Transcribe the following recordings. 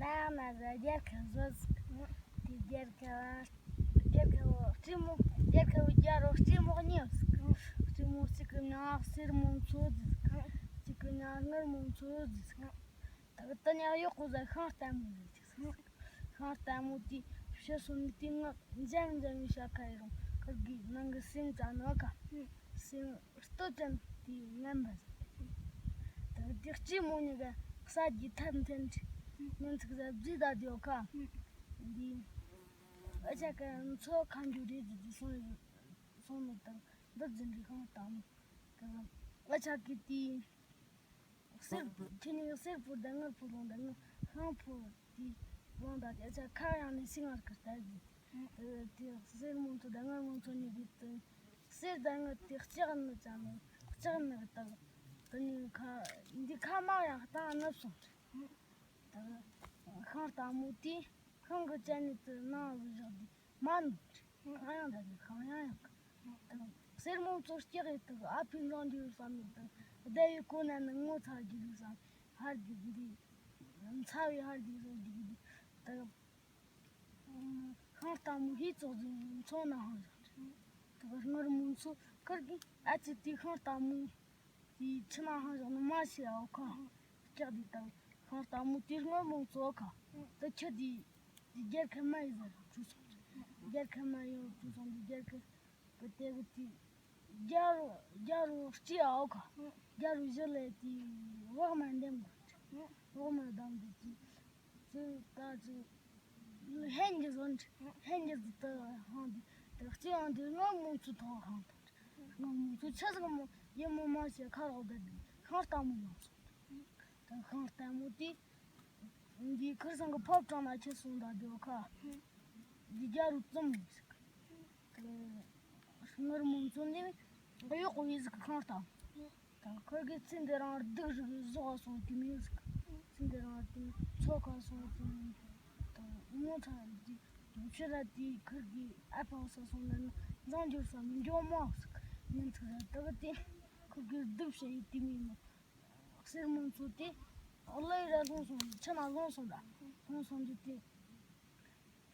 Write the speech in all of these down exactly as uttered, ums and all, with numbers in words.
ད་ང་ཟ་རྒྱལ་ཁ་བཟོ་ཟིག་དེ་རྒྱལ་ཁ་རྒྱལ་ཁ་བོ་སྤྲེལ་མོ། རྒྱལ་ཁ་བོ་རྒྱལ་རོ་སྤྲེལ་མོ་གཉིས་ཟིག་སྤྲེལ་མོ་གཅིག་གི་མྱིང་ང་གསེར་མོ་མཚོ་ཟིག་གཅིག་གི་མྱིང་ང་དངུལ་མོ་མཚོ་ཟིག་ད་གི་དེ་ཉག་ཡོག་གོ་ཟ་ཤིང་རྟ་མོ་ཟིག་ཤིང་རྟ་མོ་དེ་ཕྱི་སོང་ནི་དེ་ང་འཇམ་འཇམ་བའི་ཤ་ཁ་ཡི་རུང་ཁིར་གི་ནང་གི་སེམས་ཅན་ནི་ཁ་སེམས་སྟོད་ཅན་དེ་ངན་པ་ཟིག་ད་གི་དེ་སྤྲེལ་མོ་གཉིས་ཀ་ས་རྒྱུ་ཐབས་མཐུན་གྲི་ཉིན་ཚིག་ཟ་བརྫིས་ད་དེའོ་ཁ་འདི་ཨ་ཅག་གི་མཚོ་ཁ་འཇུ་རེད་ཟེར་གྱི་སོང་ཡོད། སོང་ནི་དང་འདི་ཟིན་གྱི་ཤིང་རྟ་མོ་དང་ཨ་ཅག་གི་དེ་གསེར་ཁྱེད་ནི་གསེར་ཕོར་དང་དངུལ་ཕོར་ལོང་དང་དངུལ་ཤིང་ཕོར་དེ་ལོང་དང་དེ་ཨ་ཅག་ཁ་ཡང་ནི་སེང་ངར་གི་ལྟ་ཟིན་དེ་གསེར་མོ་མཚོ་དང་དངུལ་མོ་མཚོ་གཉིས་ཀྱི་དེ་གསེར་དང་དངུལ་དེ་ལྕགས་ནི་ཙམ་ནི་ལྕགས་ནི་གི་དང་དེ་ནི་ཁ་འདི་ཁ་མ་ཡང་གཏང་ནུབ་སོང་། ད་ཤིང་རྟ་མོ་དེ་ཤིང་གི་ཅན་ནི་དེ་ནང་བཞག་དེ་མ་ནུབ་གང་ཡང་ད་ནི་གང་ཡང་ཡང་དང་གསེར་མོ་མཚོ་སྐྱེ་གི་དུ་ཨ་ཕི་འཛང་རྒྱུ་བསམ་ནས་དང་བསྡད་ཡི་གོ་ན་ནི་ངོ་ཚ་རྒྱུ་བསམ་ཧར་རྒྱུ་འདི་ཚ་བའི་ཧར་རྒྱུ་བཟོ་རྒྱུ་འདི་དང་ཤིང་རྟ་མོ་ཧི་ཙོག་ཟིག་མཚོ་ན་ཧང་བཞག་དང་དངུལ་མོ་མཚོ་ཁིར་གི་ཨ་ཅེ་དེ་ཤིང་རྟ་མོ་དེའི་ཆུ་ན་ཧང་བཞག་ནི་མ་ཤེས་ཨོ་ཁ་སྐྱག་དེ་དང་ཤིང་རྟ་མོ་དེ་དངུལ་མོ་མཚོ་ཨོ་ཁ་དེ་ཁྱི་དེ་དེ་རྒྱལ་ཁ་མ་ཡི་ཟེར་བྲོས་སོང་། རྒྱལ་ཁ་མ་ཡི་བྲོས་སོང་དེ་རྒྱལ་ཁ་གི་དེ་གི་དེ་རྒྱལ་རོ་རྒྱལ་རོ་སྐྱེ་ཨོ་ཁ་རྒྱལ་རོ་བཞི་ལས་དེ་བག་མ་འདེམས་དགོས། བག་མ་འདེམས་དེ་དེ་ཅི་ད་ཅི་ཧན་གྱི་བཟོ་འདྲ་ཧན་གྱི་བཟོ་ད་ཧང་དེ་དེ་སྐྱེ་ཡང་དེ་དངུལ་མོ་མཚོ་ཐོག་ཧང་དང་དངུལ་མོ་མཚོ་ཆ་ཟིག་མོ་ཡིན་མོ་མ་ཤེས་ཁ་རོག་བསྡད་དེ་ཤིང་རྟ་མོ་ཡོང་སོང་། ད་ཤིང་རྟ་མོ་དེ་འདི་ཁིར་སང་གི་ཕོབ་དྲང་ན་ཁྱེར་སོང་ད་དེའོ་ཁ་འདི་རྒྱལ་རོ་བཙུམ་མོ་ཟིག་དངུལ་མོ་མཚོ་འདི་གཡོག་གོ་ཡི་ཟིག་ཤིང་རྟ་མོ་དང་ཁིར་གི་ཚེ་འདི་རང་སྡུག་རུ་གི་བཟོ་བ་སོང་དེ་མོ་ཟིག་ཚེ་འདི་རང་དེ་མཚོ་ཁ་སོང་དེ་མོ་དང་ངོ་ཚ་དེ་དུང་ཕྱིར་ར་དེ་ཁིར་གི་ཨ་ཕ་བ་ས་སོང་ན་འཛང་འགྱུར་ས་མི་འགྱོ་མོ་ཟིག་ཉིན་ཚིག་ར་དག་དེ་ཁིར་གི་སྡུག་བྱ་ཡི་དེ་མོ་ཡིན་ནོ། གསེར་མོ་མཚོ་དེ་གླུ་ར་ལྷུང་སོང་། ཆུ་ན་ལྷུང་སོང་ད་ལྷུང་སོང་དུས་དེ་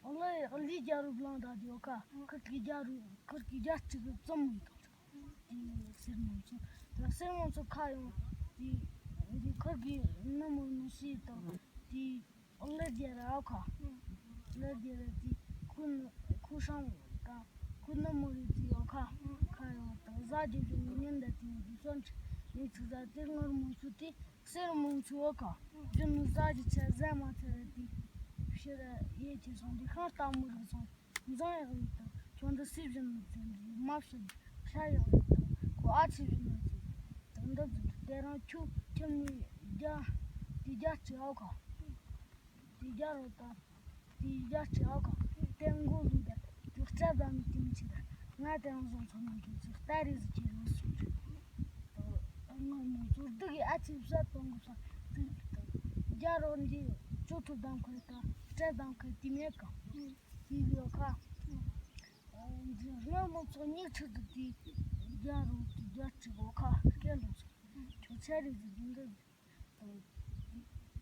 གླུ་གླུའི་རྒྱལ་རབས་ལང་ད་དེའོ་ཁ་ཁིར་གི་རྒྱལ་རབས་ཁིར་གི་རྒྱལ་གཅིག་གི་བཙུན་མོ་ཡིན་དང་དེ་གསེར་མོ་མཚོ་དེ་གསེར་མོ་མཚོ་ཁ་ཡོང་དེ་འདི་ཁིར་གི་ནུ་མོ་ནུ་ཤི་དང་དེ་གླུ་རྒྱལ་ར་ཨོ་ཁ་གླུ་རྒྱལ་ར་དེ་ཁུ་ཁུ་ཧྲང་དང་ཁུ་ནུ་མོ་རེད་དེ་ཨོ་ཁ་ཁ་ཡོང་དང་ཟ་རྒྱུ་རྒྱུ་ནི་ཉིན་ད་དེ་ཡིན་དུས་སོན་ཆ་ཡིན་ཚིག་ཟ་དེ་ངུར་མོ་མཚོ་དེ། གསེར་མོ་མཚོ་ཁ་རྒྱུ་ནི་ཟ་རྒྱུ་ཆ་ཟ་མ་ཚར་ར་དེ་ཕྱིར་ར་ཡེ་ཁྱེར་སོང་དེ་ཤིང་རྟ་མོ་རིག་སོང་། འཛང་ཡག་ཡིན་དང་ཁྱོད་འདི་སུས་བྱིན་ནོ་ཟེར་འདི་མ་བྱིན། ཤ་ཡག་ཡིན་དང་ཁོ་ཨ་ཆི་བྱིན་ནོ་ཟེར་དང་འདི་ཟེར་དེ་རང་ཁྱོད་ཁྱིམ་ནས་རྒྱ་དེ་རྒྱ་ཆེ་ཨོ་ཁ་དེ་རྒྱ་རོ་དང་དེ་རྒྱ་ཆེ་ཨོ་ཁ་དེ་མགོ་ལུས་དང་དེ་སྐྲ་བདའ་མི་དེ་མི་ཆེ་དང་ང་དེ་རང་བཟོ་ཚོ་མི་འགྱུར་ཟེར་ལྟ་རེ་ཟེར་ཁྱེར་ཡོང་སོང་། ང་མོ་ཚོ་སྡུག་གི་ཨ་ཆི་བསད་གཏོང་གི་ས་ཚིག་དང་རྒྱ་རོ་འདི་ཅོ་ཐུ་དང་ཁོས་དང་སྤྲད་དང་ཁོས་དེ་མེད་ག་དེ་ཡོད་ཁ་འདི་ང་མོ་ཚོ་གཉིས་ཆུ་དུ་དེ་རྒྱ་རོ་དེ་རྒྱ་ཆི་གོ་ཁ་སྐད་ལོ་ཁྱོད་ཆ་རེ་ཟིག་འདི་འདི་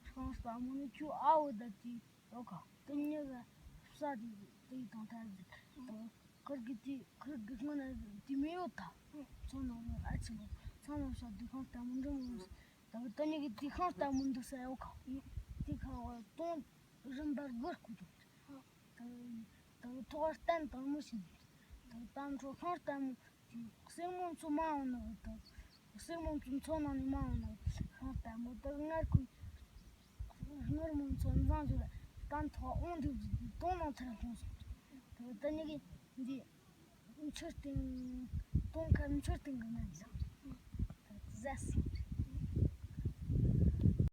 ཤིང་རྟ་མོ་ནི་ཁྱོད་ཨ་བོ་ད་དེ་ཡོད་ཁ་དེ་གཉིས་ཀ་བསད་དེ་དེ་དང་ཐར་ཟིག་དང་། ཁུར་གི་དེ་ཁུར་གི་སྔོན་ན་དེ་མི་ཡོད་ད། ཚང་ནང་ཨ་ཆི་མོ་ཚང་ནང་ས་དེ་ཤིང་རྟ་མོ་འདྲ་མོ་ཡོད། ད་ད་ནི་གི་དེ་ཤིང་རྟ་མོ་འདུག་ས་ཡོད་ཁ། དེ་ཁ་བ་སྟོང་རིམ་པར་སྒོར་སྐུ་དང་། ད་ད་ཐོག་བར་བསྟན་དང་མོ་ཞིག་ད་ད་འཕྲོ་ཤིང་རྟ་མོ་དེ་གསེར་མོ་མཚོ་མ་འོང་ནི་ད་གསེར་མོ་མཚོ་མཚོ་ནང་ནས་མ་འོང་ནི་ཤིང་རྟ་མོ་ད་སྔར་ཁུ། སྔར་མོ་མཚོ་འཛང་ཞིག་ལ་གཏམ་ཐོག་འོང་དུས་དོང་ནང་ཐར་ཁོང་སོང་། ད་ནི་གི་འདི་མཆོད་རྟེན་དོང་ཁ་མཆོད་རྟེན་གི་ནང་ལ་ཟས།